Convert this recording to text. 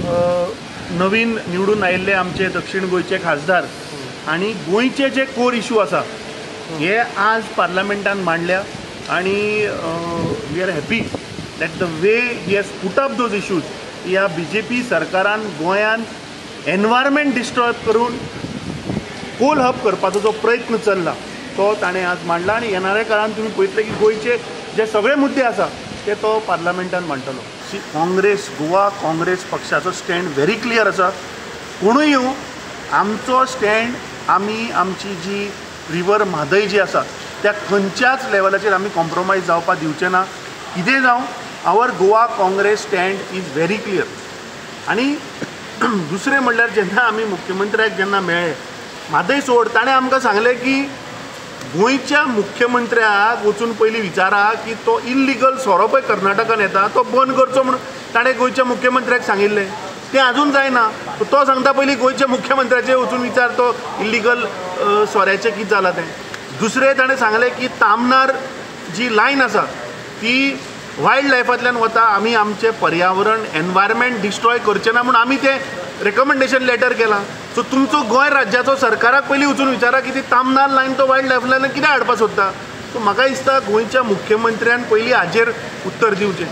नवीन निवडून आयिल्ले आमचे दक्षिण गोंयचे खासदार आनी गोंयचे जे कोर इशू आसा हे आज पार्लमेंटान मांडल्या आनी we are happy that the way he has put up those issues. ह्या BJP सरकारान गोंयान एनवायरमेंट डिस्ट्रॉय करून कोल हब करपाचो जो प्रयत्न चल्ला तो ताणें आज मांडला आनी येणाऱ्या काळान तुमी पळयतले की गोंयचे जे सगळे मुद्दे आसा ते तो पार्लमेंटान मांडटलो. काँग्रेस, गोवा काँग्रेस पक्षाचो स्टँड व्हेरी क्लियर आसा. कोणूय येवं, आमचो स्टँड, आमी आमची जी रिवर म्हादय जी आसा त्या खंयच्याच लेवलाचेर आमी कॉम्प्रोमायज जावपाक दिवचे ना. कितें जावं, our Goa Congress stand is very clear. आनी दुसरें म्हणल्यार जेन्ना आमी मुख्यमंत्र्याक जेन्ना मेळ्ळे, म्हादय सोड, ताणें आमकां सांगलें की गोंयच्या मुख्यमंत्र्याक वचून पयलीं विचारा की तो इल्लिगल सोरो पळय कर्नाटकान येता तो बंद करचो म्हणून ताणें गोंयच्या मुख्यमंत्र्याक सांगिल्लें. तें आजून जायना. तो सांगता पयलीं गोंयच्या मुख्यमंत्र्याचें वचून विचार तो इल्लिगल सोऱ्याचें कितें जालां तें. दुसरें ताणें सांगलें की तामनार जी लायन आसा ती वायल्ड लायफांतल्यान वता, आमी आमचें पर्यावरण एनवायरमेंट डिस्ट्रॉय करचें ना म्हूण आमी तें रेकमेंडेशन लेटर केलां. सो तुमचो गोंय राज्याचो सरकाराक पयलीं वचून विचारा की ती तामनार लायन तो वायल्ड लायफांतल्यान कित्याक हाडपाक सोदता. सो म्हाका दिसता गोंयच्या मुख्यमंत्र्यान पयलीं हाजेर उत्तर दिवचें.